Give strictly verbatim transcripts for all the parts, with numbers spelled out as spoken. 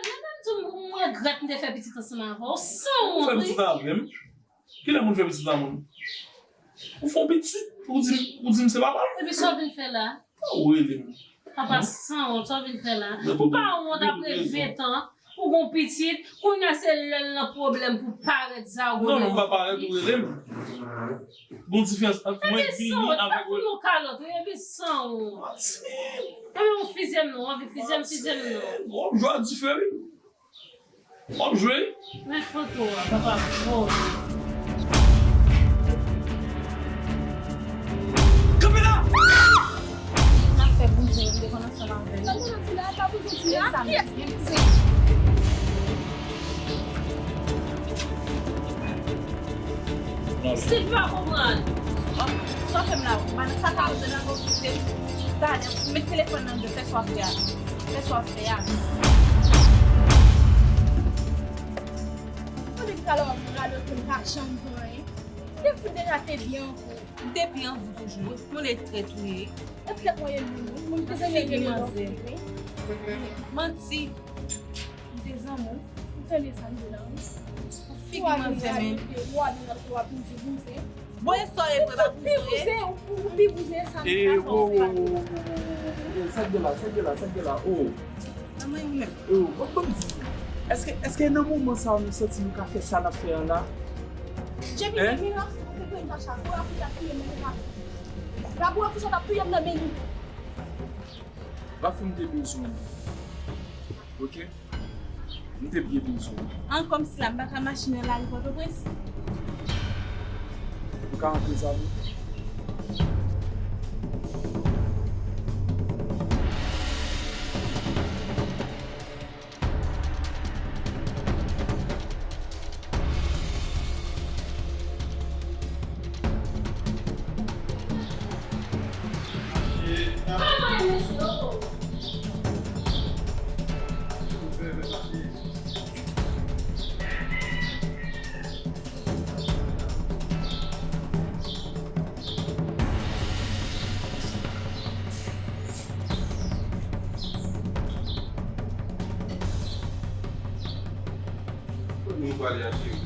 Mwen menm tou, m regrèt m te fè pitit ansanm avè w. Sanwont, wi. Ou fè pitit avè m? Kilè moun fè pitit a moun? Ou fè yon pitit, ou di, ou di m se papa l? Epi sa w vin fè la? Ou rele m. Papa sanwont, sa w vin fè la? Ou pa wont apre ven tan, ou gon pitit, kounye a se lè l nan pwoblèm pou parèt zagonnen. Non, non, m pa parèt, ou rele m. Gon diferans ant mwen vini avèk ou. Epi sanwont, pa fout nou kalòt, wi, epi sanwont. Epi ou fizye m non, w anvi fizye m, fizye m non. W ap jwe a dife, wi. W ap jwe? Men foto a, papa, foto. Kanpe la! N ap fè bouzen, yo te konn ansanm avè l. Sa moun ap di la, pa bouzen di la. Kiyès ki bouzen? Steve pa konprann. Sa w fè m la, ou pa nan sa ka ou nan konfizye. Gade, met telefòn nan, fè sa w ap fè a. Fè sa w ap fè a. Mwen menm talè w ap radote m pa janm di w anyen. Depi w deja te byen an pou ou. M te byen an pou toujou. Wi, konnen trèt ou ye. E trèt mwen ye menm wi. Mwen te zanmi manzè. Manti. M te zanmi w. Ou tande sa m di w la wi. Figi manzè men. Ou a vin ap di bouzen. Bon, e sa w ye vre pa bouzen. Ou pi bouzen, ou pi bouzen sa m pa panse. Sa k gen la, sa k gen la, sa k gen la, oh. Nan men ou menm. Oh, bon, bon, di. Èske, èske nan moman sa a nou santi nou ka fè sa n ap fè an la? Jemini, men Rafou, ou te pran Natasha, pou Rafou t ap touye m, men Rafou. Rafou, Rafou sa t ap touye m nan men li. Rafou, m te bezwen ou. Ok? M te byen bezwen ou. An, kòmsi la, m pa ka mache nan lari Pòtoprens? Ou ka antre zam ou? Kot nou prale a, cheri?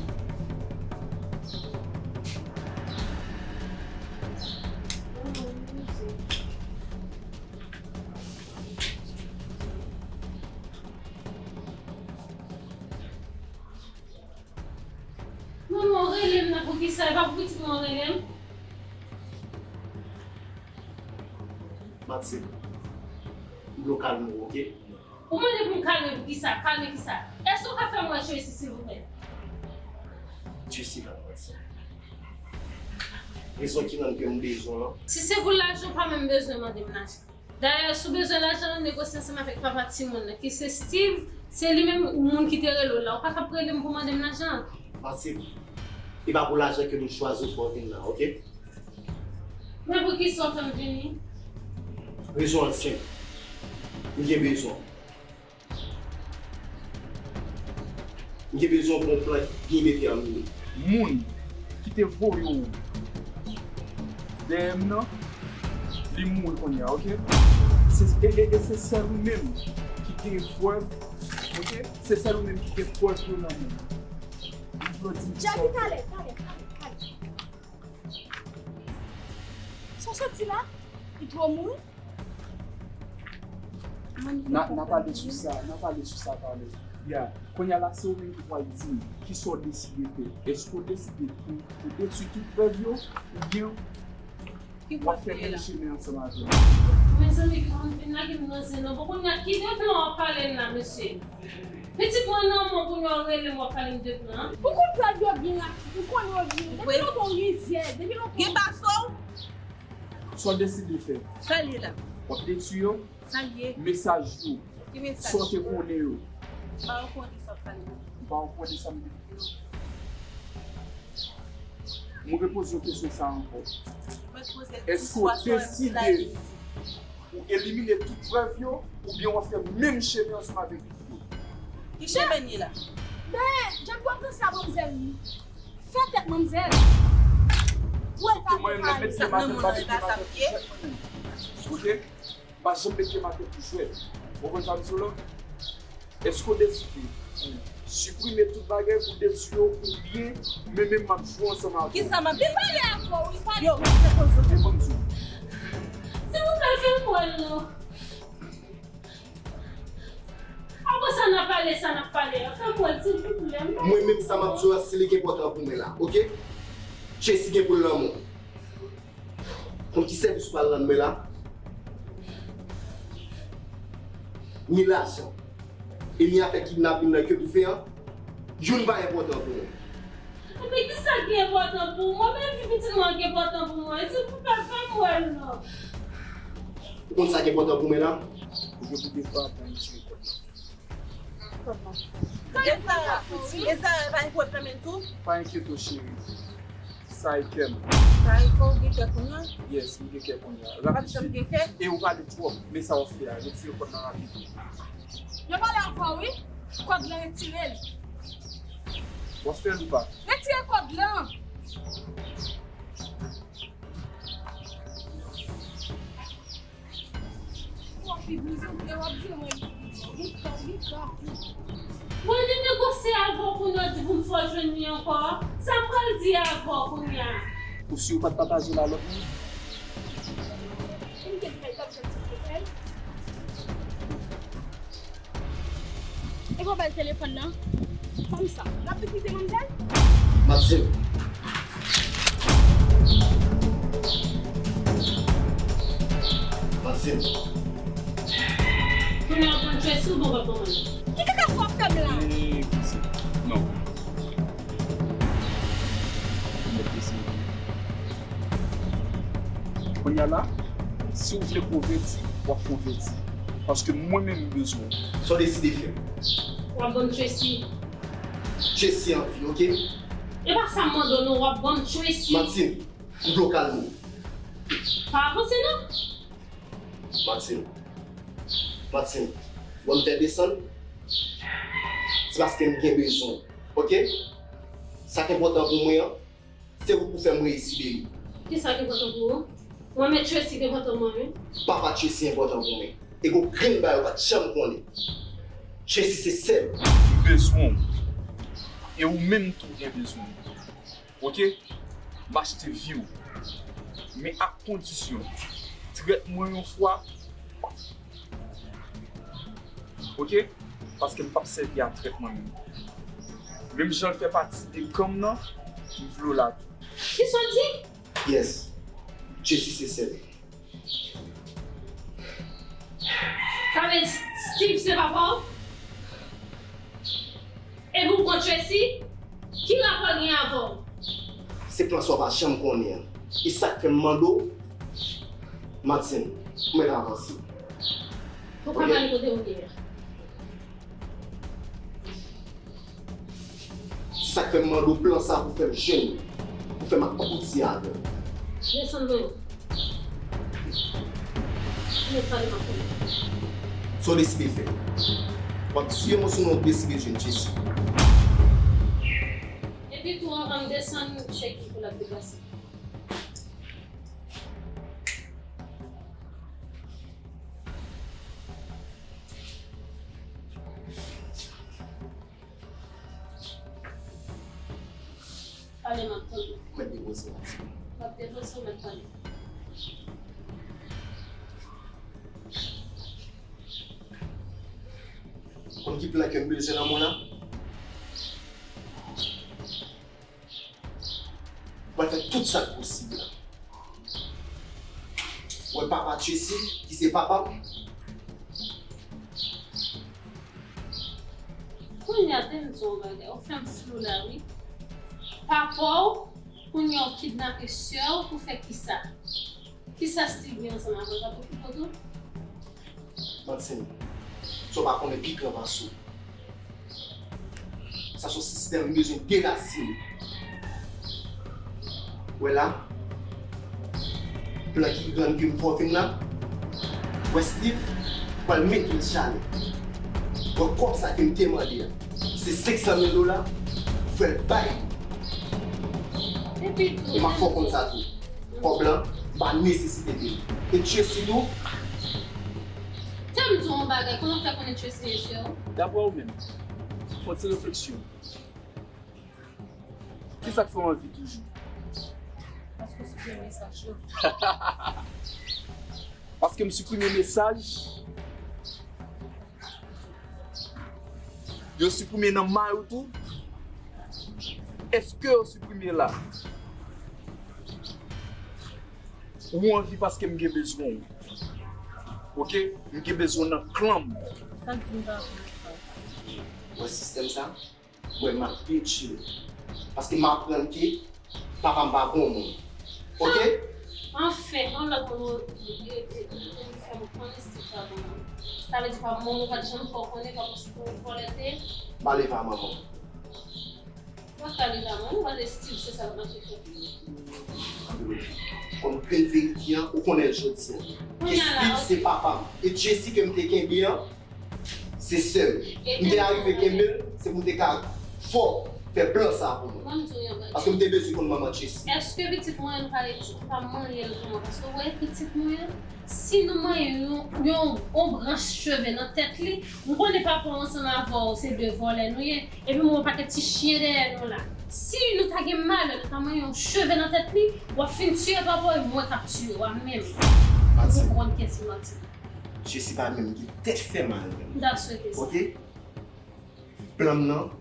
Manman, w rele m nan poukisa? E pa pou pitit mwen w rele m? Matilde, m vle w kalme w, oke? Ou mande pou m kalme poukisa? Kalme kisa? Èske w ka fè m wè Tracy, silvouplè? Tracy pa nan sa. Rezon ki rann ke m bezwen w lan. Si se pou lajan, w pa menm bezwen mande m lajan. Dayè, si w bezwen lajan, negosye ansanm avèk papa timoun nan, ki se Steve, se li menm moun ki te rele w la. Ou pa t ap rele m pou mande m lajan. Matilde, e pa pou lajan ke nou chwazi w fè w vin la, oke? Men poukisa w fè m vini? Rezon an senp. M gen bezwen w. M te bezwen yon plan ki byen detèmine. Moun ki te voye w dèyè m nan, li mouri kounye a, oke? Se, e, e, e se sèl ou menm ki gen prèv, oke? Se sèl ou menm ki gen prèv yo nan men w. M vle w di m ki sa w fè. Talè, talè, talè, talè. Sa w sot di la? Li twò mouri? N a, n a pale sou sa, n a pale sou sa talè. Ya, kounye a la, se ou menm ki pral di m kisa w deside fè. Èske w deside pou, pou detwi tout prèv yo, oubyen w ap fè menm chemen ansanm avè m? Mezanmi, ki moun vin la ki m nan zen nan. Bon, kounye a, ki de plan w ap pale m la, mesye? Pitit mwen nan men w, kounye a w rele m, w ap pale m de plan. Ou konn prèv yo byen, Rafik, ou konnen yo byen. Depi lontan w rizyèz, depi lontan w... Gen pa sa w? Sa w deside fè? Sa l ye la? W ap detwi yo? Sa l ye? Mesaj yo. Ki mesaj? Sa w te konnen yo? M pa reponn sa w pale la. M pa reponn sa m te di yo. Mwen repoze w kesyon sa a ankò. Mwen poze l. Èske w deside pou elimine tout prèv yo, oubyen w ap fè menm chemen ansanm avèk yo? Ki chemen n ye la? Ben, jan w ap pran sa manmzèl wi. Fè tèt manmzèl. Ou wè l pa fè pale. Sa k nan mond lan, e pa sa m ye. Oke? Pa janm met pye m atè pou jwèt. Ou konprann sa m di w la? Èske w deside pou w siprime tout bagay, pou w detwi yo, oubyen mwen menm m ap jwe ansanm avè w? Kisa m ap... Li pale avè w, li pale. Yo, mete koze w. Ban m di w. Silvouplè, fè m wè l non. Apre sa n a pale, sa n ap pale a, fè m wè l, silvouplè. Mwen menm sa m ap di w la, se li ki enpòtan pou mwen la, oke? Tracy gen pou l lanmou. Konn ki sèvis ou pral rann mwen la? Ni lajan, e ni afè kidnaping nan ke nou fè an, youn pa enpòtan pou mwen. Epi kisa ki enpòtan pou mwen? Men vi pitit mwen ki enpòtan pou mwen. Silvouplè, fè m wè l non. Ou konn sa ki enpòtan pou mwen la? Ou gen pou defwa pou m tire kòb la. Kòb la. E Zara, e Zara pa gen pou fèmen tou? Pa enkyete w, cheri. Sa e kè m. Sa e kè w, ou gen kè kounye a? Yes, m gen kè kounye a. Rapid, vit. E ou pale twòp, men sa w ap fè a, retire kòb la rapid. Yo pale avè w wi. Kòb la, retire l. W ap fè l ou pa? Retire kòb la. W ap pi blize, w ap di mwen, li pran, li pran. Mwen te negosye avè w kounye a, w di pou m fè w jwenn li ankò. Sa m pral di avè w kounye a? Ou si w pa t pataje l a lòt moun? M te fè l, t ap janm ti fè l. E pa w ba l telefòn nan? Fanm sa, l ap itilize manmzèl? Maxime. Maxime. Kounye a w konn Tracy oubyen w pa konn mwen? Ki kaka fò w ap fè m la? Eh, Maxime. Non. Mèt Tracy. Kounye a la, si w vle konvèti, w ap konvèti. Paske mwen menm m bezwen w. Sa w deside fè? W ap ban m Tracy. Tracy anvi, oke? E pa sa m mande w non, w ap ban m Tracy. Maxime, m vle w kalme w. Pa avanse non. Maxime. Maxime, w wè m fè desann? Se paske m gen bezwen w, oke? Sa k enpòtan pou mwen an, se ou k pou fè m reyisi, baby. Kisa ki enpòtan pou ou? Mwen menm Tracy ki enpòtan pou mwen wi. Papa Tracy enpòtan pou mwen. E gon grenn bagay ou pa t janm konnen. Tracy se sè m. M bezwen w. E ou menm tou gen bezwen m. Oke? M achte vi w. Men ak kondisyon. Trèt mwen yon fwa. Oke? Paske m p ap sèvi a trèt mwen menm. Menm jan l fè pati de kan m nan, m vle w la tou. Kisa w di? Yes. Tracy se sè m. Sa vle di Steve se papa w? Epi w pran Tracy? Ki rapò l gen avè w? Se plan sa w pa janm konnen an. E sa k fè m mande w, Martine, mwen avanse. Ou ka pale kote w ye a. Se sa k fè m mande w plan sa pou fè m jwenn, pou fè m ap abouti avè w. Desann mwen. Ou mèt pale m ap konnen. Sa w deside fè? W ap tiye m osnon w deside jwenn Jesi? Epi tou anvan m desann, se ki pou l ap deplase. Pale, m ap tande. Mwen depoze w. M ap depoze w, mèt pale. Konn ki plan ke m bezwen nan mond lan? Mwen fè tout sa k posib la. Wè papa Tracy, ki se papa m. Kounye a, tande m di w yon bagay, ou fè m flou la wi. Papa w, kounye a w kidnape sè w pou fè kisa? Kisa Steve gen ansanm avè w, l ap okipe w tou? Martine, sa w pa konnen pi gran pase w. Sa se yon sistèm m bezwen derasine. Wè la, plan ki rann ke m fè w vin la, wè Steve pral mete l chale. Wè kòb sa ke m te mande a, se senk san mil dola, fè l bay. E m ap fè w konn sa tou. Kòb lan, m pa nesesite de li. E Tracy tou, Tann m di w yon bagay, kòman w fè konnen Tracy reyisi w? Daprè ou menm, fè yon ti refleksyon. Kisa k fè w anvi toujou? Paske w siprime mesaj yo. Paske m siprime mesaj. Yo siprime nan may ou tou? Èske yo siprime la? Ou anvi paske m gen bezwen w. Oke? M gen bezwen w nan klan m. Sa k di m pa konn sa? Ou wè sistèm sa? Mwen, m ap byen chill. Paske m aprann ke papa m pa bon moun. Oke? Anfen, yon lòt moun e, e, e, e, fè m konnen Steve pa bon moun. Sa vle di papa m pa t janm fè w konnen, pa paske w vòlè te ye? M pa leve a manman m. Ou pa ka leve a manman w, ou pa leve Steve, se sa l mache fè. Kòm grenn verite an, ou konnen l jodi an. Ke Steve se papa m. E Jesse ke m te kenbe an, se sè m. M te arive kenbe l, se pou m te ka fè w fè plan sa pou mwen. Ban m di w yon bagay. Paske m te bezwen konn manman Jesse. Èske pitit mwen an pa redi, pa manyen l pou mwen? Paske w wè pitit mwen an, si nou manyen yon, yon, yon branch cheve nan tèt li, m konnen papa w ansanm avè w, se de vòlè nou ye. Epi m wè yon pakèt ti chen dèyè nou la. Si nou ta gen malè, nou ta manyen yon cheve nan tèt li, w ap fin tiye papa w, e mwen k ap tiye w a menm. Ou konprann kiyès ki manti. Jesse pa menm gen tèt fè mal menm. M ta swete sa. Oke? Plan m nan,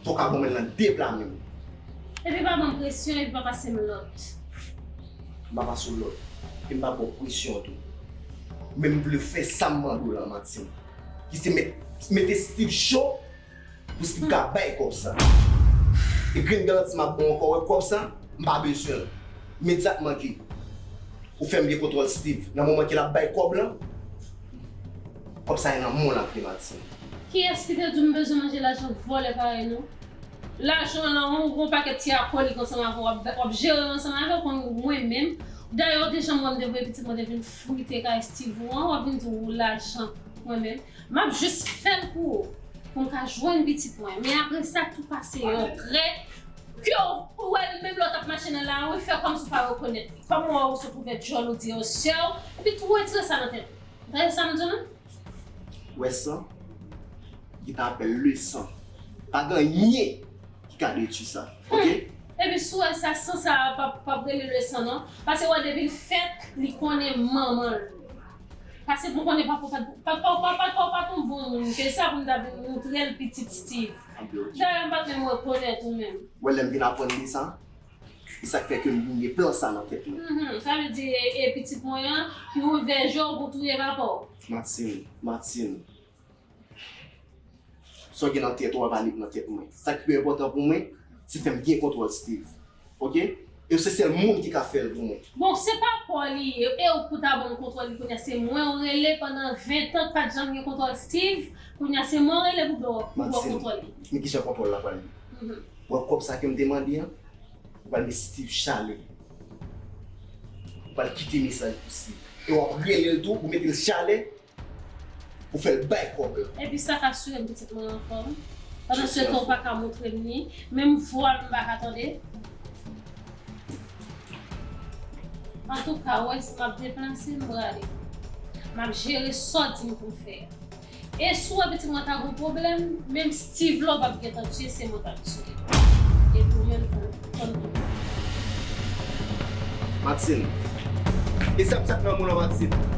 fò w ka ban mwen l nan de pla menm. Epi pa ban m presyon, epi pa pase m lòt. M pa pase w lòt. E m pa ba w presyon tou. Men m vle fè sa m mande w la, Martine. Ki se met, mete Steve cho pou Steve ka bay kòb sa. E grenn garanti m ap ba w ankò, wè kòb sa, m pa bezwen l. Imedyatman ke ou fè m gen kontwòl Steve, nan moman ke l ap bay kòb lan, kòb sa nan men w l ap ye, Martine. Kiyès ki te di w m bezwen manje lajan vòlè parèy nou? Lajan lan, ou gon pakèt ti akolik ansanm avè w, w ap, w ap jere l ansanm avè w, konn mwen menm. Dayè, w te janm wè m te voye pitit mwen te vin frite kay Steve ou an, w ap vin di w lajan mwen menm. M ap jis fè l pou ou, pou m ka jwenn pitit mwen. Men apre sa, tou pase yon trè, ke w wè l menm lè w t ap mache nan lari, fè kòmsi w pa rekonèt li. Kòm w wè w sou kouvè djòl, ou di yo sè w, epi tou retire sa nan tèt ou. Tande sa m di w lan? Wè san, ki ta apèl le san. Pa gen anyen ki ka detwi sa. Oke? Epi si w wè sa, san sa a p ap, p ap rele le san non. Paske w wè depi l fèt, li konnen manman l. Paske m konnen papa w pa t, papa w pa, papa w pa t yon bon moun. Se sa pou m ta vin montre l pitit Steve. Dayè, m pa t menm rekonèt ou menm. Wè lè m vin aprann li sa, e sa k fè ke m gen plan sa nan tèt mwen. Mhm, sa vle di, e, e pitit mwen an, ki ouvè je w pou touye papa w. Martine, Martine. Sa w gen nan tèt ou a pa nik nan tèt mwen. Sa ki pi enpòtan pou mwen, se fè m gen kontwòl Steve. Oke? E se sèl moun ki ka fè l pou mwen. Bon, se pa pa w li ye, e ou pou ta ban m kontwòl li kounye a, se mwen ou rele pandan ven tan k pa t janm gen kontwòl Steve, kounye a se mwen ou rele pou ba w, pou ba w kontwòl li. Men kijan kontwòl la pral ye? Mhm. Wè kòb sa ke m te mande an, ou pral met Steve chale. Ou pral kite mesaj pou Steve. E w ap rele l tou, ou mete l chale, pou fè l bay kòb la. Epi sa k asire m pitit mwen anfòm. Pandan se tan w pa ka montre m li, menm vwa l m pa ka tande. Antouka, w wè si m ap deplase, m prale. M ap jere sa w di m pou m fè a. E si w wè pitit mwen ta gon pwoblèm, menm Steve la w p ap gentan tiye, se mwen k ap tiye. Epi w menm tou. Martine. E sa, sa k nan men w lan, Martine?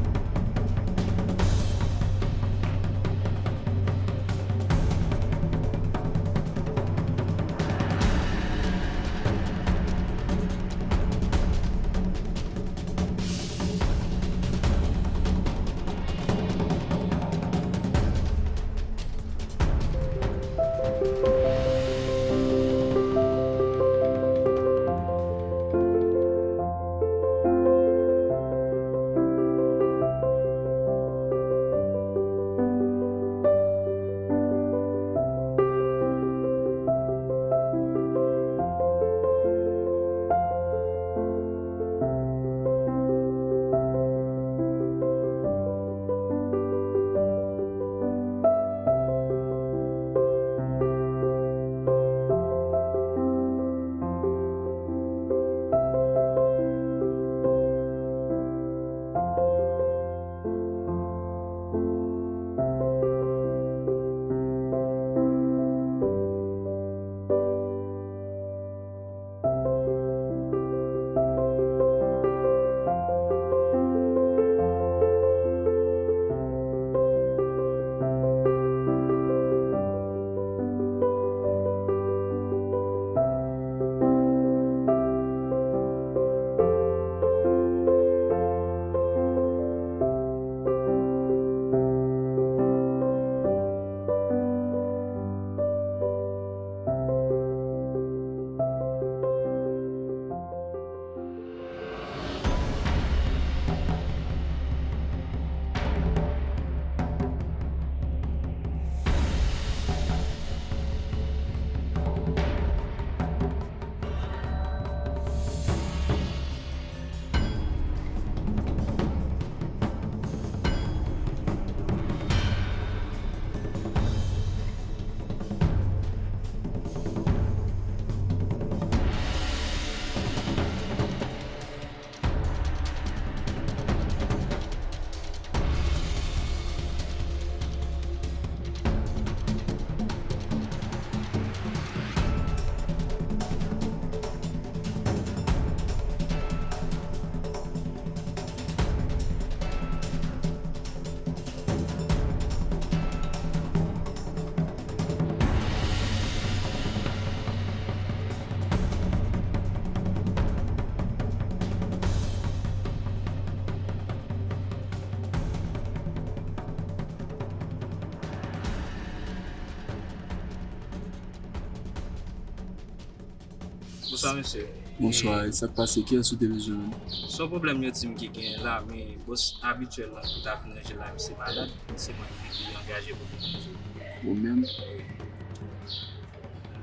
Bonswa, mesye. Bonswa, e sa k pase? Kiyès ou te bezwen jwenn? Se yon pwoblèm yo di m ki genyen la, men bòs abityèl lan ki ta vin ranje l la, misye malad, se mwen ki angaje pou vin ranje l. Ou menm? Wi.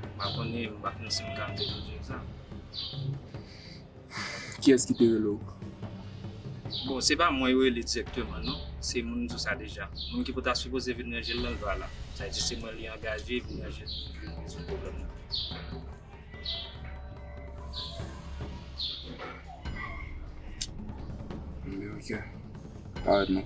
M pa konnen, m pa konnen si m ka antre nan jèn sa. Kiyès ki te rele w? Bon, se pa mwen yo rele dirèkteman, non. Se moun m di w sa deja. Moun ki pou ta sipoze vin ranje l lan, l pa la. Sa vle di se mwen li angaje vin ranje l, vin rezoud pwoblèm nan. Enben, ok. Parèt non.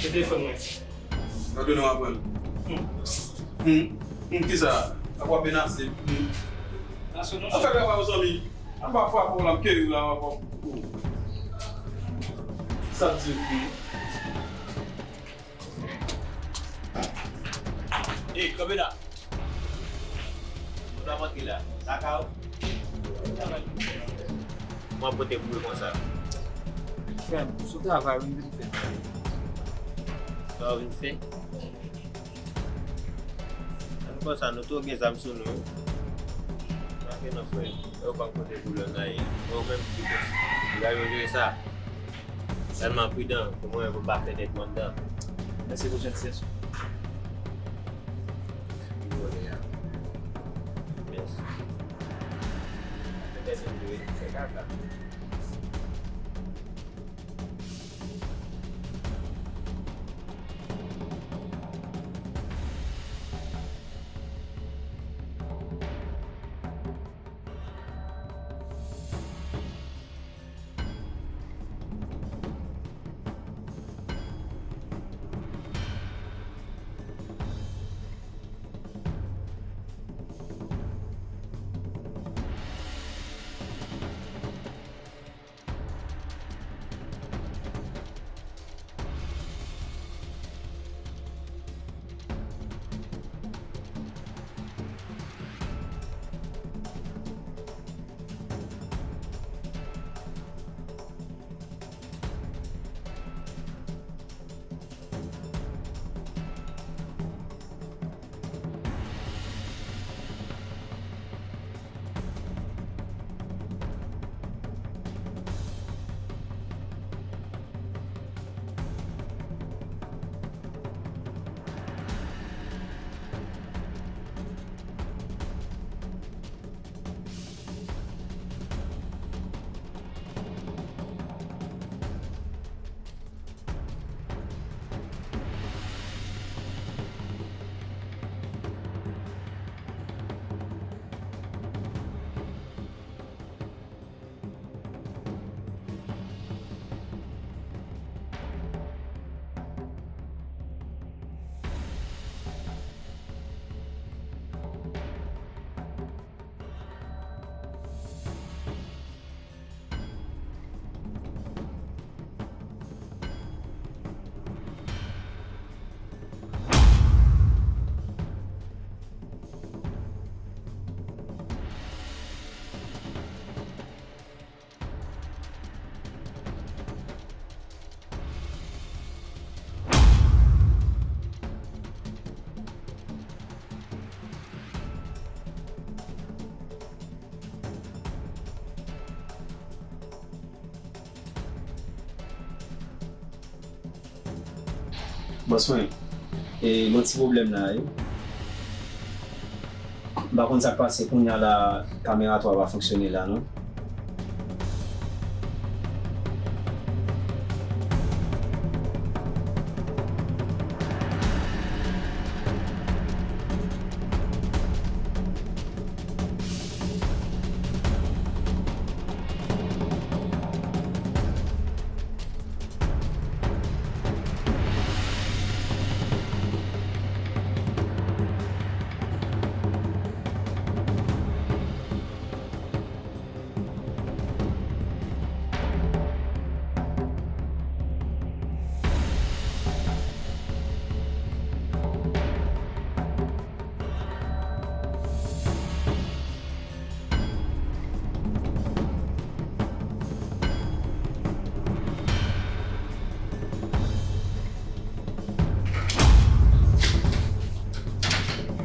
Se telefòn mwen. Gade nou aprann. Hmm. Hmm. Hmm, kisa? Apa w ap menace? Hmm. An fè travay ou zanmi. An pa fwa pou la m keyi w la ankò. Sa di. Hmm. Ey, kanpe la. Ou t ap antre la. Lakay ou. Mwen pote pou ou konsa. Frè m, sou travay wi m vin fè. Sa w vin fè? Ann konsa, nou tou gen zam sou nou wi. Make non frè. Yo pa kote pou lè nan ye. Yo menm ki bòs. Yo jere sa. Tèlman pridan, pou mwen, pou m pa fè tèt mwen anndan. Mèsi pou jantiyès ou. Ki vòlè a. Mèsi. Petèt m dwe, se kaka. Bòs mwen, e, gon ti pwoblèm la, wi. M pa konn sa k pase kounye a la, kamera twa pa fonksyone la, non.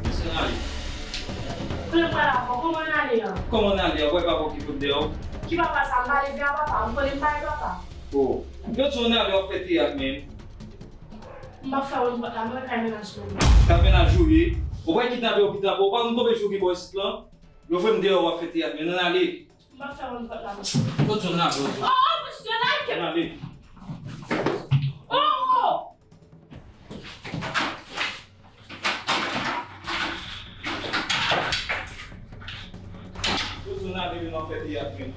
Mesye, n ale. Kote w pral avè w? Kòman n ale a? Kòman n ale a? Ou wè papa w ki fout dèyè w? Ki papa sa? M pa leve a papa. M konnen m pa gen papa. O. Yo di w n ale, w ap fè teyat menm. M p ap fè w yon pòt la, mwen kay mennaj mwen. Kay mennaj ou ye? Ou pa kite avè w pita, ou pa konn konbyen jou ki bò isit lan? Yo voye m deyò, w ap fè teyat, men ann ale. M ap fè w yon pòt la, mwen. Ou di w n ale, ou di w. Oh, oh, mesye, like. Ann ale. Oh, oh. Ou di w n ale, men w ap fè teyat, men.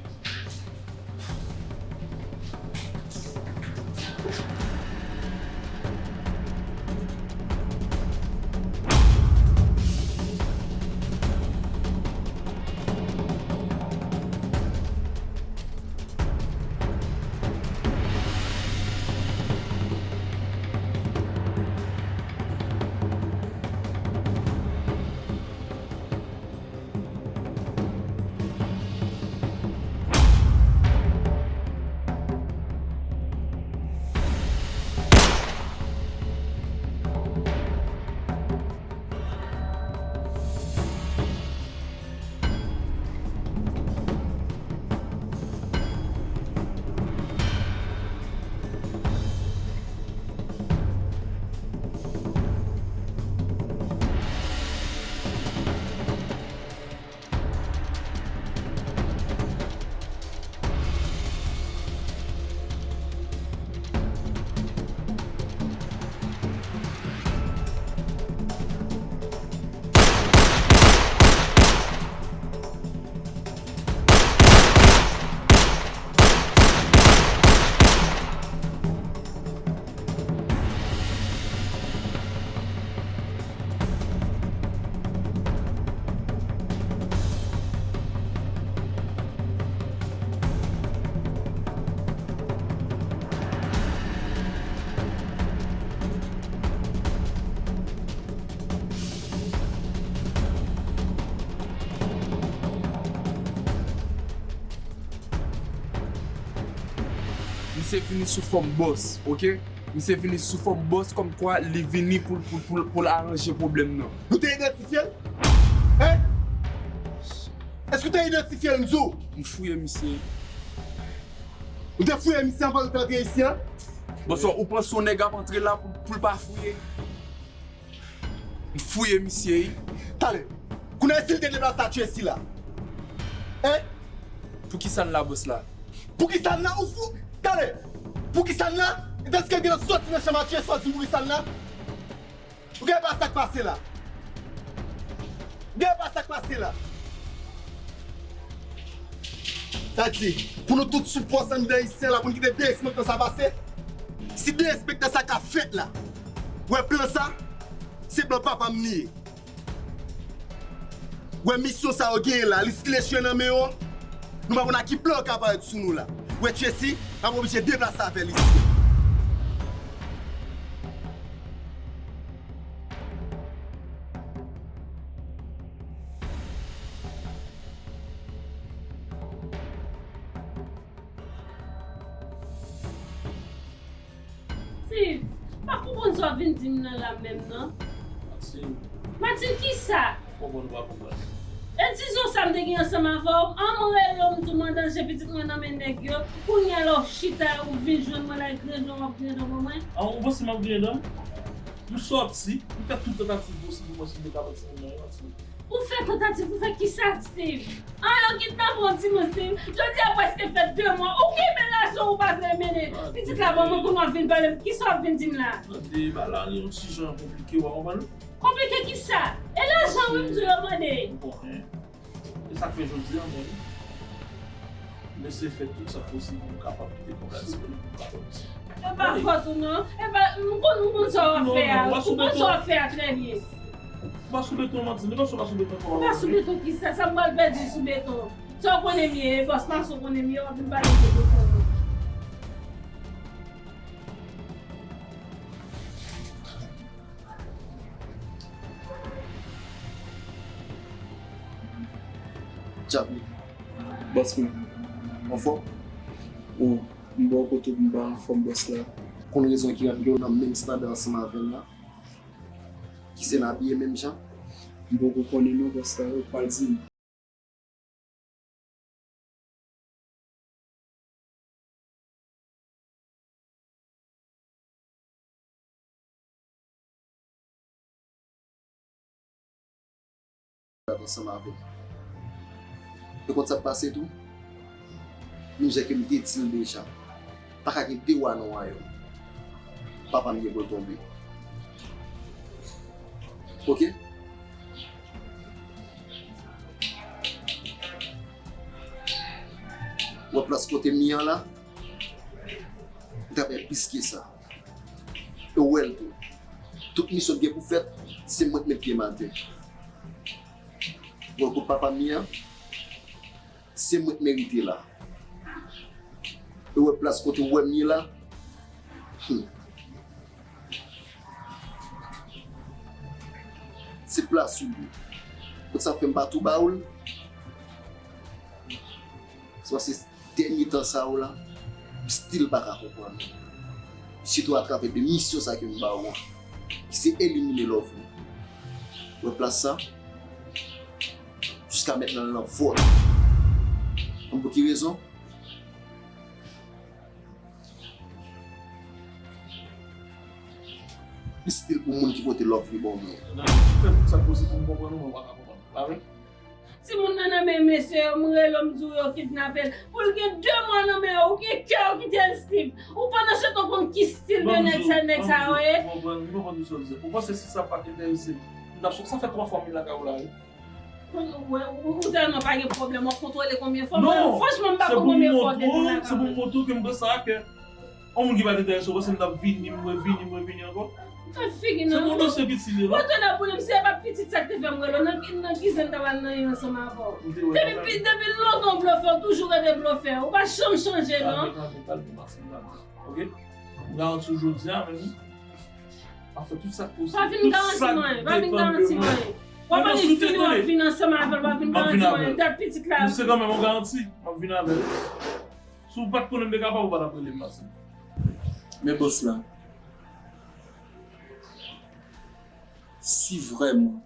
Misye vini sou fòm bòs, oke? Misye vini sou fòm bòs, kòmkwa li vini pou, pou, pou, pou l aranje pwoblèm nan. Ou te idantifye l? Hein? Èske ou te idantifye l, m di w? M fouye misye. Ou te fouye misye anvan l te antre isi a? Bòs, ou panse yon nèg ap antre la pou, pou l pa fouye? M fouye misye, wi. Talè. Kounye a, si l te deplase a tchwe sila. Hein? Poukisa n la, bòs la? Poukisa n la? Ou fou? Talè. Poukisa n la? Tandiske l gentan soti nan chanm a tchwe, sa w di m poukisa n la? Ou gen pa sa k pase la? Ou gen pa sa k pase la? Sa di, pou nou tout sou pòs anndan isi a la, pou n kite derespektan sa pase? Si derespektan sa ka fèt la, wè plan sa, se plan papa m li ye. Wè misyon sa yo genyen la, li stil echwe nan men yo. Nou pa konn a ki plan yo ka parèt sou nou la. Wè Tracy, n ap oblije deplase avè l isi. Steve, m pa konprann sa w ap vin di m nan la menm nan. Martine. Martine kisa? M konprann ou pa konprann. E dizon sa m te gen ansanm avè w, an m rele w, m di w m an danje, pitit mwen nan men nèg yo. Kounye a la w chita, ou vin jwenn mwen la, e griyen dan w ap griyen dan mwen. An, ou panse m ap griyen dan m? M sòti, m fè tout tantativ posib pou mwen si m te kapab timoun nan yon timoun. Ou fè tantativ pou fè kisa, Steve? Ah, yo kidnape yon timoun, Steve. Jodi a prèske fè de mwa. Ou kenbe lajan ou pa vle mennen. Pitit la ban mwen pou nou ap vin pale. Kisa w ap vin di m la? Tande, bagay la li yon ti jan konplike, w a konprann? Konplike kisa? E lajan wi m di w yo mande. Bon, en. E sa k fè jodi a, mwen, m eseye fè tout sa k posib pou m kapab kite kòb la disponib pou m kapab. E pa fòt ou non. E pa, m konn, m konn sa w ap fè a. Ou konn sa w ap fè a trè byen. Ou pa sou beton, manti. Ou pa sou, pa sou beton. Ou pa sou beton kisa? Sa m pral pèdi sou beton? Sa w konnen m ye, e bòs pa sou konnen m ye, w ap vin pale de beton. Djab li. Bòs mwen, anfòm? Bon, m bò kote m pa anfòm bòs la. Konn rezon ki rann ke w nan menm estanda ansanm avè l la? Ki se n abiye menm jan? M poko konnen non bòs la, ou pral di m. Ansanm avè m. E konn sa k pase tou? Menm jan ke m te di l deja, pa ka gen de wa nan wayòm. Papa m gen pou l tonbe. Oke? Wè plas kote m ye an la? M ta fè plis ke sa. E w wè l tou. Tout misyon k gen pou fèt, se mwen k met pye m atè. Wè kot papa m ye an, se mwen k merite la. E w wè plas kote w wè m ye la? Hmm. Se plas ou li. Kot sa fè m pa tou ba ou l? Se paske dènye tan sa yo la, m still pa ka konprann. Sitou atravè de misyon sa ke m ba ou an, ki se elimine Lovely. Wè plas sa, jiska mentnan l nan vòt. Konn pou ki rezon? Li still pou moun ki pote Lovely ban mwen. Fè tout sa k posib pou m konprann ou, mwen pa ka konprann. Pa vre? Timoun nan nan men mesye yo, m rele w, m di w yo kidnape l. Pou l gen de mwa nan men yo, ou gen kè w kite l, Steve. Ou pandan se tan konn ki stil de nèg sa, nèg sa yo ye? Ou konprann, ou konprann tout sa w di. Ou panse si sa pa t enterese m, m t ap sot, sa fè twa fwa m vin lakay ou la, wi. Konn ou, ou, ou tèlman pa gen pwoblèm, w ap kontwole konbyen fwa? Mwen, franchman, m pa konn konbyen fwa w te vin lakay mwen. Se pou m montre w ke m konsa, ke yon moun ki pa t enterese w, panse m t ap vini, m revini, m revini ankò. Gad figi non. Se pou w lanse pitit li, non? Woto la pou li, m se pa pitit sa k te fè m rele w. Nan ki, nan ki zen ta pral nan yon ansanm avè w? Depi, depi lontan w blofè, w toujou rete blofè. Ou pa janm chanje, non? Kalme, kalme, kalme, Marcel, kalme. Ok? M garanti w jodi a, menm. M ap fè tout sa k posib. Pa vin garanti m anyen, pa vin garanti m anyen. W ap ale vini, w ap vin ansanm avè l, w ap vin garanti m anyen. Dat pitit la. Se kanmenm yon garanti, m ap vin avè l. Si w pa t konnen m te kapab, ou pa t ap rele m, Marcel. Men bòs la, si vrèman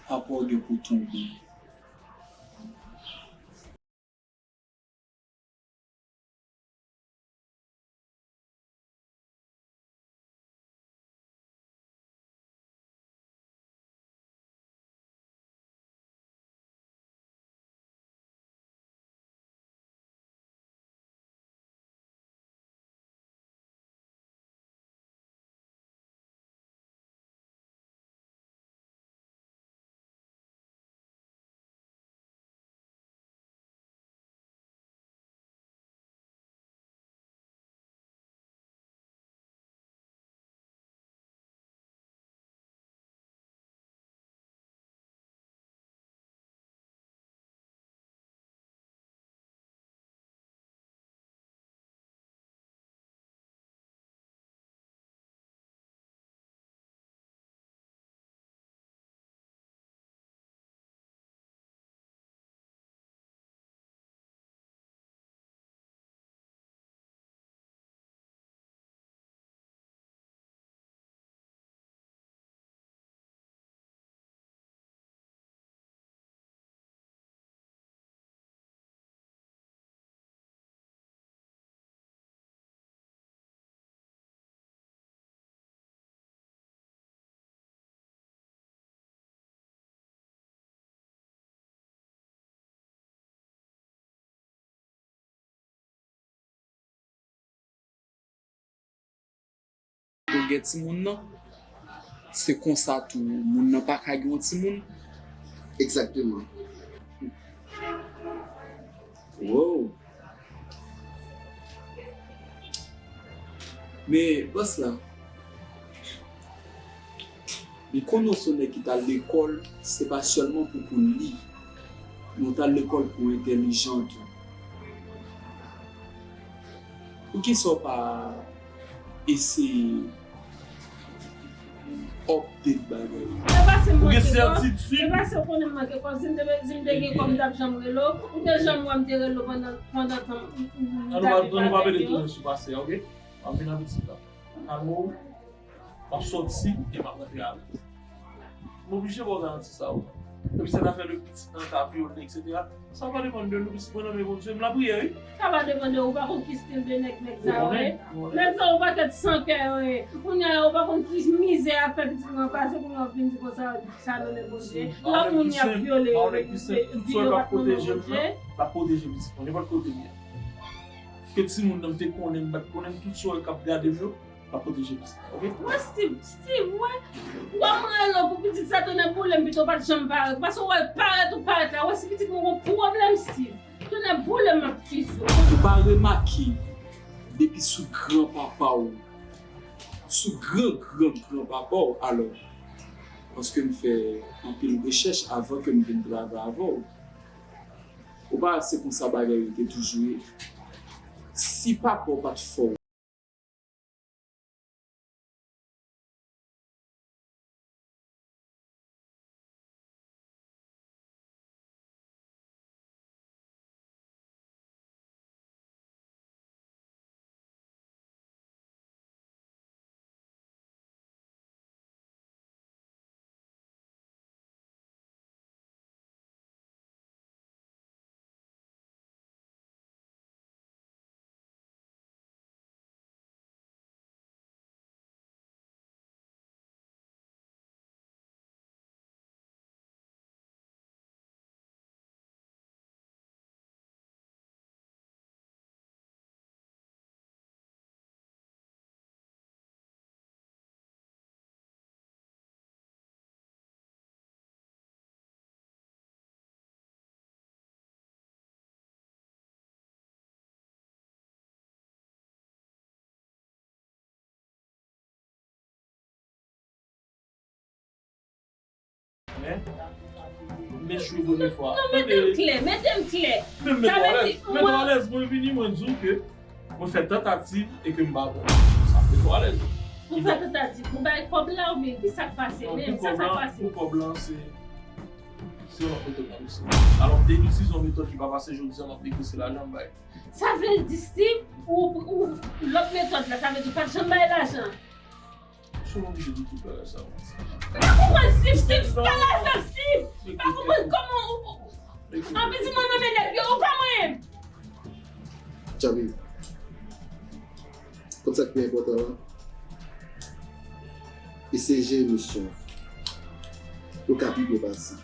papa w gen pou tonbe, Pou l gen timoun nan, se konsa tou, moun nan pa ka gen yon timoun. Egzakteman. Wow. Men, bòs la, m konnen w se yon nèg ki t al lekòl, se pa sèlman pou konn li, men w t al lekòl pou w entèlijan tou. Poukisa w pa eseye update bagay yo? E pa se m manke kòb, e pa se w konnen m manke kòb, si m te, si m te gen kòb, m t ap janm rele w, ou te janm wè m te rele w pandan, pandan tan m, m, m t ap viv avèk yo. Ann nou pa, ann nou pa mete tounen sou pase a, oke? M ap vin avèk sa. Kalme w. M ap sòti e m ap rantre avè w. M oblije ba w garanti sa, wi. Epi sèt afè de pitit nan ka vyole, etsetera. Sa pa depann de nou, pitit mwen nan men Bondye, m lapriyè, wi. Sa pa depann de ou, ou pa konn ki stil de nèg, nèg sa yo ye. Nèg sa yo pakèt san kè yo ye. Kounye a, yo pa konn ki mizè y ap fè pitit mwen pase, kounye a, yo vin di konsa, sa nan men Bondye. Lòt moun y ap vyole yo, yo pa nan men Bondye. L ap pwoteje pitit mwen, nenpòt kote m ye. Ke timoun nan m te konnen, m pa t konnen, m tout sa w wè k ap gade m yo, m ap pwoteje pitit la, oke? Wè Steve, Steve, wè. Wè m rele w pou pitit sa, tonnè boule m, pito w pa t janm parèt. Paske w wè parèt ou parèt la, wè si pitit mwen gon pwoblèm, Steve. Tonnè boule m, m ap fizi w. Ou pa remake, depi sou granpapa w, sou gran, gran, granpapa w, alò, paske m fè anpil rechèch avan ke m vin travay avè w. Ou pa wè se konsa bagay yo te toujou ye? Si papa w pa t fè w, Men, m echwe premye fwa. Non, mete m klè, mete m klè. Men m mete w alèz, mete w alèz, mwen vini, mwen di w ke mwen fè tantativ e ke m pa bon. Sa mete w alèz. Ou fè tantativ, ou bay kòb la oubyen ki sa k pase menm, sa sa k pase? Pou kòb lan, se, se yon lòt metòd m ap eseye. Alò, m te itilize yon metòd ki pa pase jodi a, m ap negosye lajan, m bay. Sa vle di, Steve, ou, ou, lòt metòd la, sa vle di ou pa t janm bay lajan? Sou oblije di tout bagay sa, wi. M pa konprann, Steve, Steve, pa lajan, Steve. M pa konprann kòman ou, ou, anpil di mwen nan men nèg yo, ou pa mwen. Djamil, konn sa k pi enpòtan an? Eseye jere misyon pou l ka pi byen pase.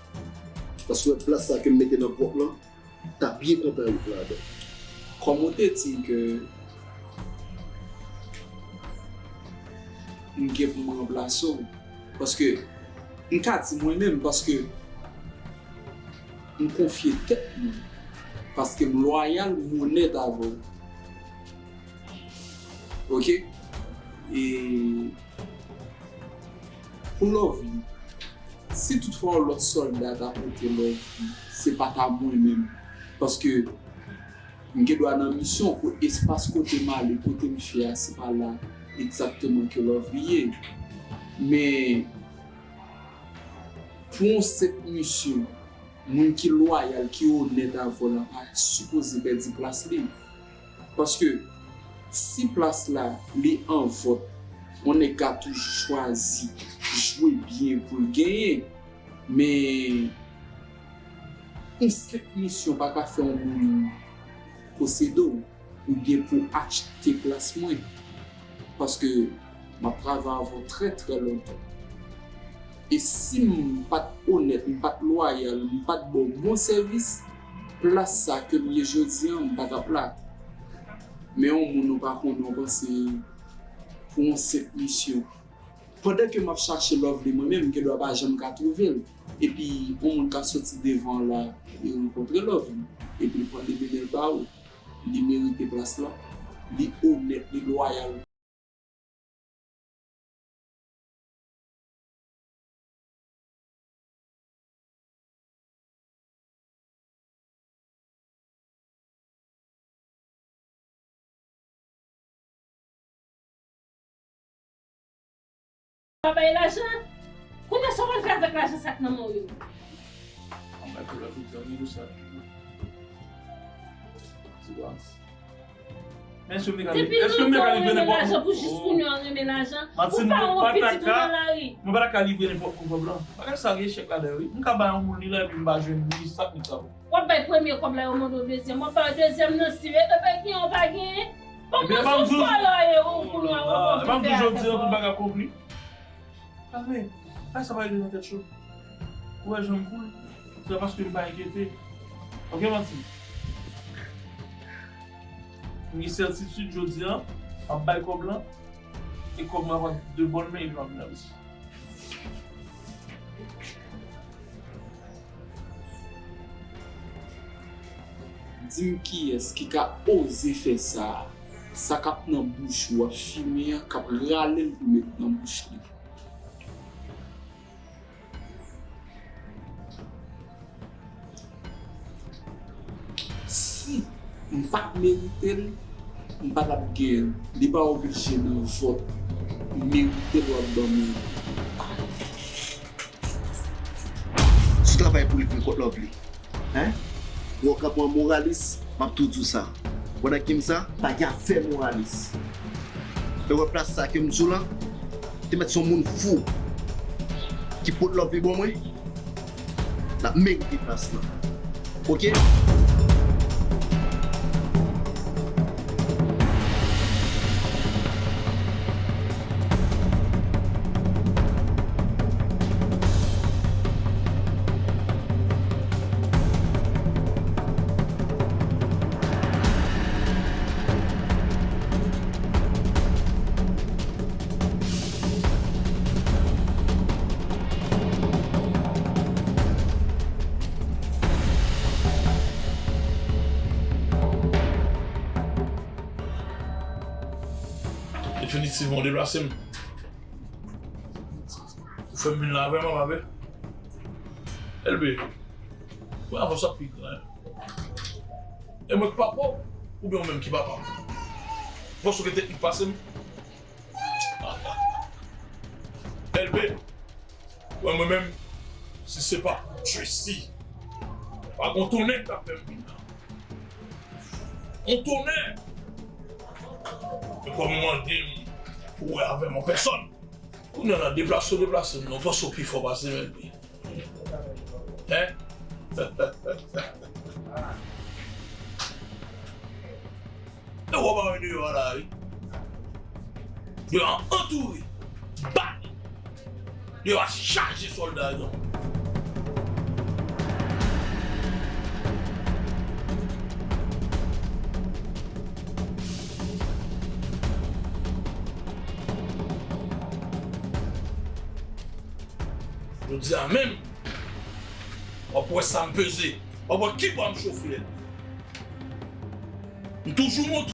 Paske w wè plas sa ke m mete nan vòt lan, ta byen kontan ret ladan. Kòm ou te di m ke m gen pou m ranplase w, paske m ka di mwen menm, paske m konfye tèt mwen, paske m lwayal, m onèt avè w. Oke? E pou Lovely, si toutfwa yon lòt sòlda ta pote Lovely, se pa ta mwen menm. Paske m gen dwa nan misyon pou espas kote m ale, kote m fè a, se pa la egzakteman ke Lovely ye. Men, pou yon senp misyon, moun ki lwayal, ki onèt avè w la pa sipoze pèdi plas li. Paske si plas la, li an vòt, yon nèg ka toujou chwazi jwe byen pou l genyen. Men, yon senp misyon pa ka fè yon moun posede w oubyen pou achte plas mwen. Paske m ap travay avè w trè, trè lontan. E si m pa t onèt, m pa t lwayal, m pa t ba w bon sèvis, plas sa ke m ye jodi a, m pa t ap la. Men yon moun ou pa konnen, w panse pou yon senp misyon. Pandan ke m ap chache Lovely mwen menm, m gendwa pa janm ka twouve l. Epi, yon moun ka soti devan la, li rankontre Lovely. Epi, li pral li mennen l ba ou. Li merite plas la. Li onèt, li lwayal. Pa bay lajan? Kounye a sa w pral fè avèk lajan sa k nan men w yo? An bay pou lòt ou di an negosye ak li. Silans. Men èske m te ka livre, èske m te ka livre nenpòt moun? Depi lontan ou renmen lajan, pou jis kounye a w renmen lajan. Ou pa wont pitit ou nan lari. Mwen pa ta ka livre nenpòt moun kòb lan. Bagay sa gen echèk ladan yo wi. M ka bay yon moun li la epi m pa jwenn li, sa k nèg sa pou? W ap bay premye kòb la, yo mande w dezyèm. W ap bay dezyèm nan si, e, e, e, genyen ou pa genyen. Bon, ebyen, bon, se yon vòlò w ye, ou, pou nou, ou, ou, e pa m di jodi a tout bagay konkli. Kalme, bay sa pa rete nan tèt cho. Ou wè jan m koul, se pa paske m pa enkyete. Ok, manti. M gen sètitid jodi a, m ap bay kòb lan, e kòb mwen ap de bòn men epi m ap vin ap isi. Di m kiyès ki ka oze fè sa a? Sa k ap nan bouch ou ap fimen an, k ap rale l pou met nan bouch li. Si m pa t merite l, m pa t ap genyen l. Li pa oblije nan vòt. M merite l, w ap ban mwen. Sou travay pou l vin kot Lovely. Hein? Wè w kanpe an moralis, m ap tou di w sa. Wè nan Kim sa, pa gen afè moralis. E wè plas sa ke m di w lan, te mèt se yon moun fou ki pot Lovely ban mwen, l ap merite plas lan. Ok? Definitivman, w deplase m. Ou fè m vin la vrèman, pa vre? Elbe, mwen avè w sa pi gran. E mwen k papa w, oubyen ou menm ki papa m? Ou panse w gen teknik pase m? Elbe, wè mwen menm, si se pa Tracy, pa gon tonnè k ta fè m vin la. Yon tonnè! E kòm ou mande m pou wè avè m an pèsòn. Kounye a la, deplase w deplase m, non, panse w pi fò pase m, Elbe. Hein? E w ap wè deyò a la, wi. Deyò a antoure. Bandi. Deyò a chaje sòlda yo. Jodi a menm, w ap wè sa m peze. W ap wè ki bwa m chofe. M toujou montre.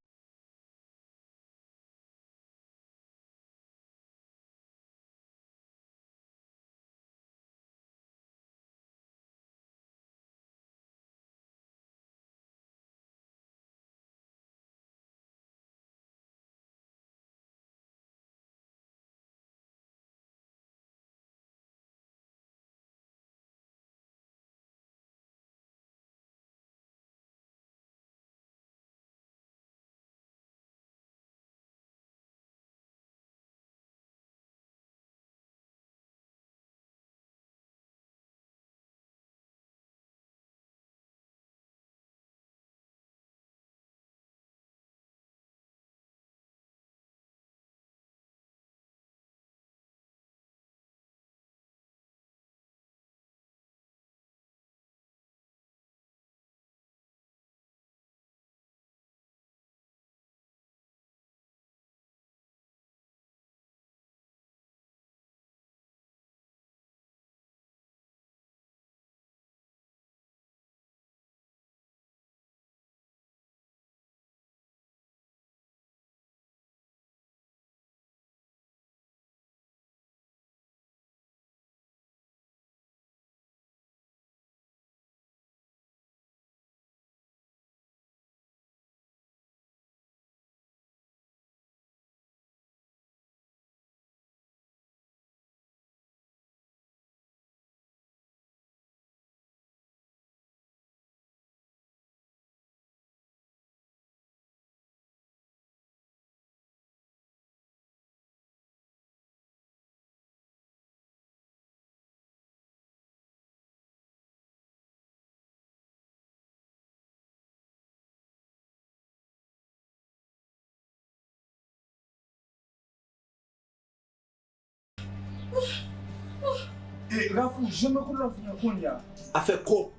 Raf, ou janm rekonèt lavi an kounye a. Afè kòb,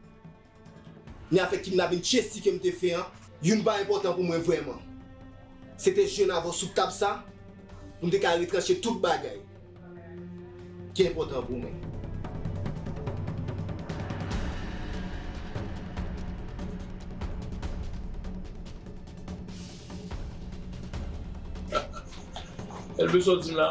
ni afè kidnapin Chessy ke m te fè an, youn pa enpòtan pou mwen vrèman. Se te jwenn avè w sou tab sa, pou m te ka retranche tout bagay ki enpòtan pou mwen. Elvis, sa w di m la?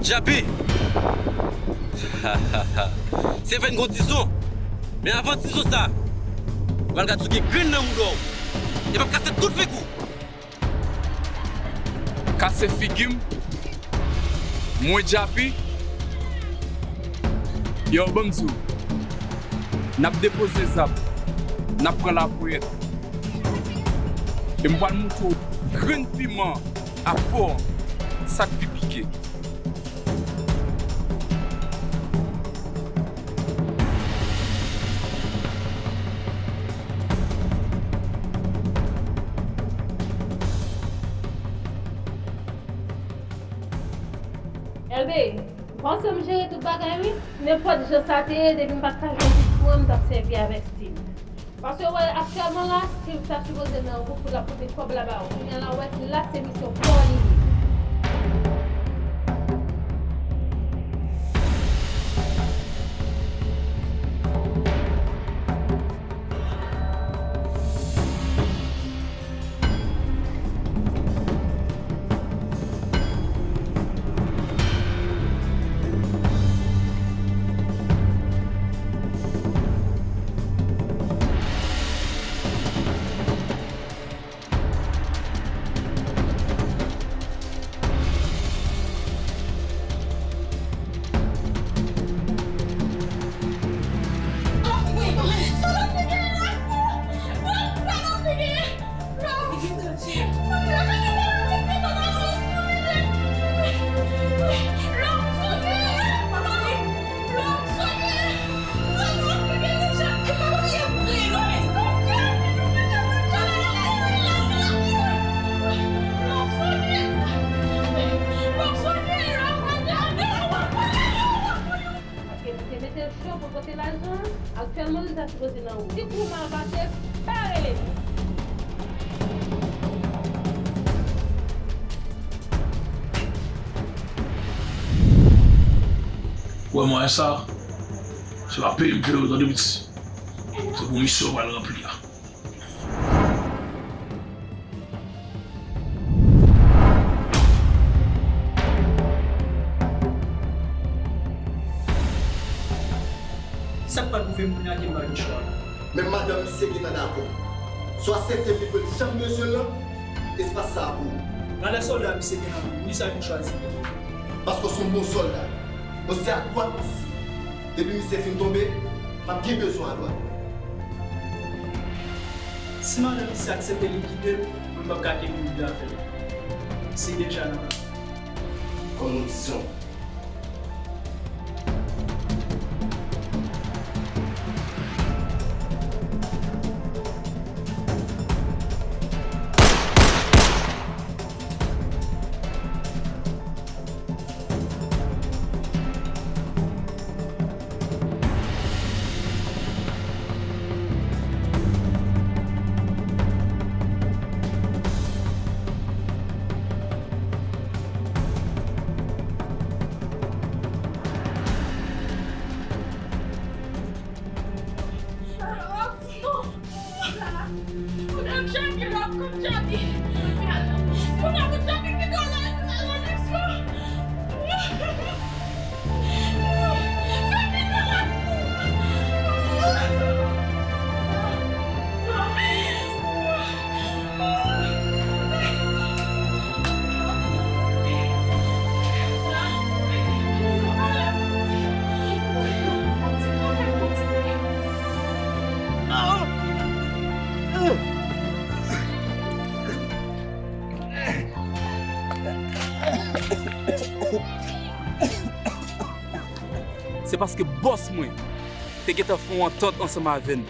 Djapi! Se vre n gon tizon. Men avan tizon sa, ou pral gad si w gen grenn nan mouda w. E m ap kase tout figi w. Kase figi m, mwen Djapi. Yo, ban m di w, n ap depoze zam, n ap pran laponyèt. E m pral montre w grenn piman ak pò sa k pi pike. Elbe, m panse m jere tout bagay wi. Nenpòt jan sa te ye, depi m pa t ka jwenn pitit mwen, m t ap sèvi avèk Steve. Paske w wè aktyèlman la, Steve ta sipoze nan wout pou l ap pote kòb la ba ou. Kounye a la, w wè, la se misyon pa w li ye. Paske li te mete l cho pou l pote lajan an, aktyèlman li ta sipoze nan wout. Ti kou mal pase, pa rele m. Ou wè mwayen sa, se pa peyi m ke yo tande piti. Se pou misyon w pral ranpli a. Sa k pral pwouve m kounye a ke m pa gen chwa. Menm madanm misye gentan dakò. Swa aksepte m li pou l janm bezwen l lan, espas sa a pou ou. Nan lè sòlda misye gen nan men m, poukisa vin chwazi? Paske w se yon bon sòlda. Mwen se adwat misye. Depi misye fin tonbe, m ap gen bezwen adwat. Si madanm misye aksepte li kite l, mwen m p ap ka kenbe l pou afè l. Misye deja nan men m. Kòm yon ti zon. Se paske bòs mwen te gentan fè yon antant ansanm avè n,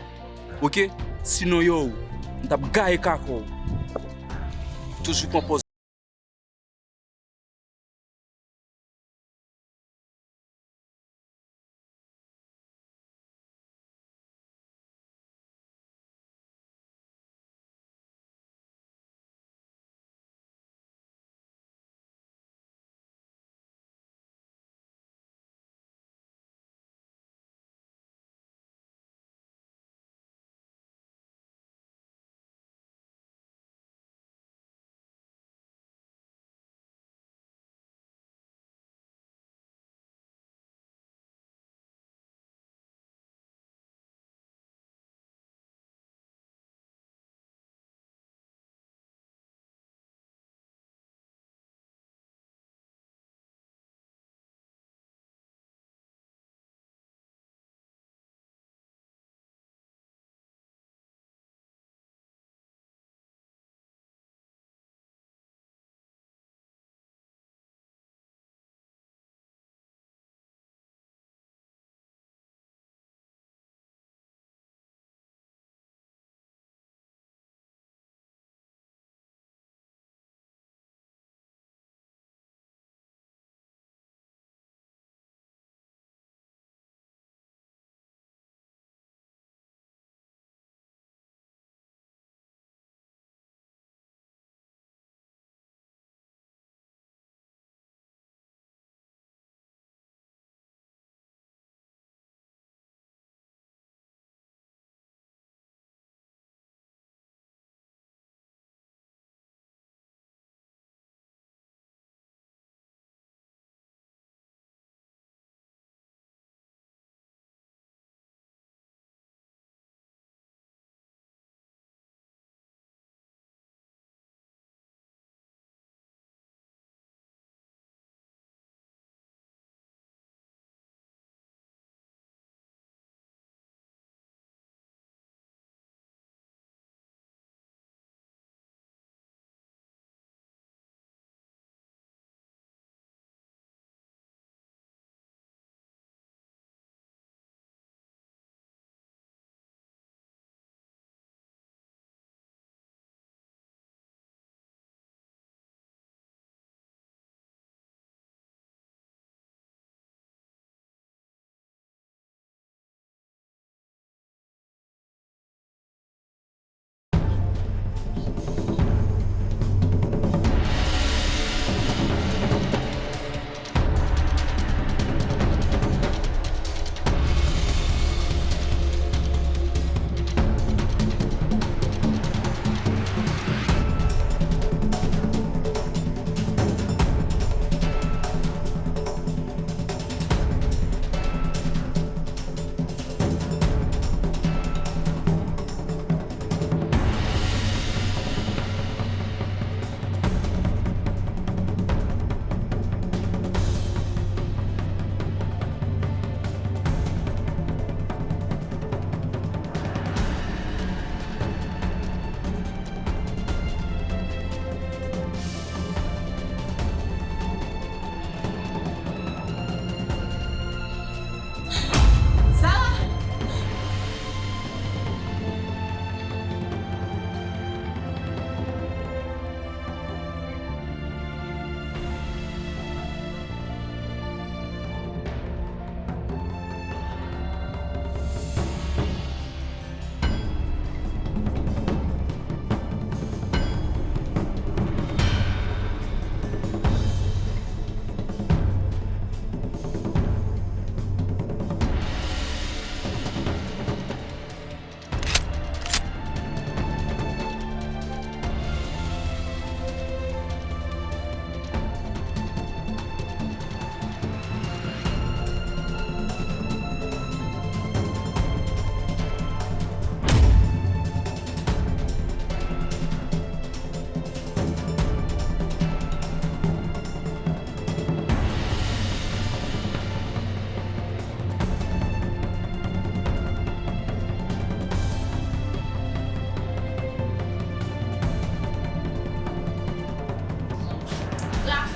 oke? Sinon, yo, m t ap gaye kakò w. Toujou pran pòz.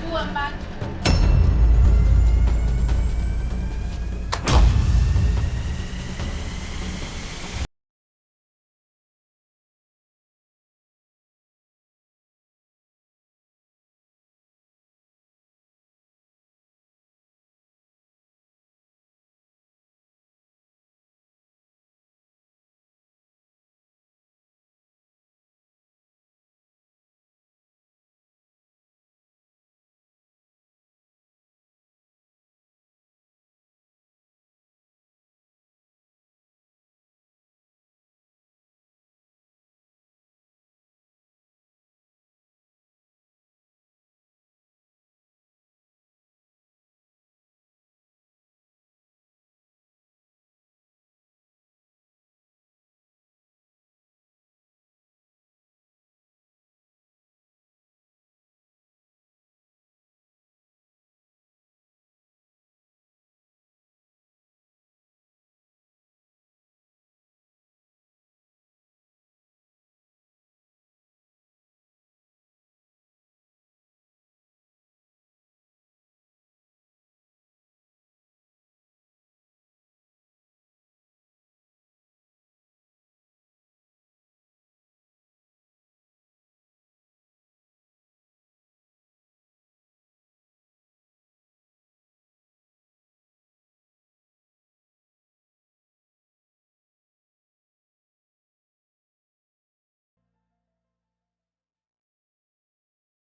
Ou wè m pa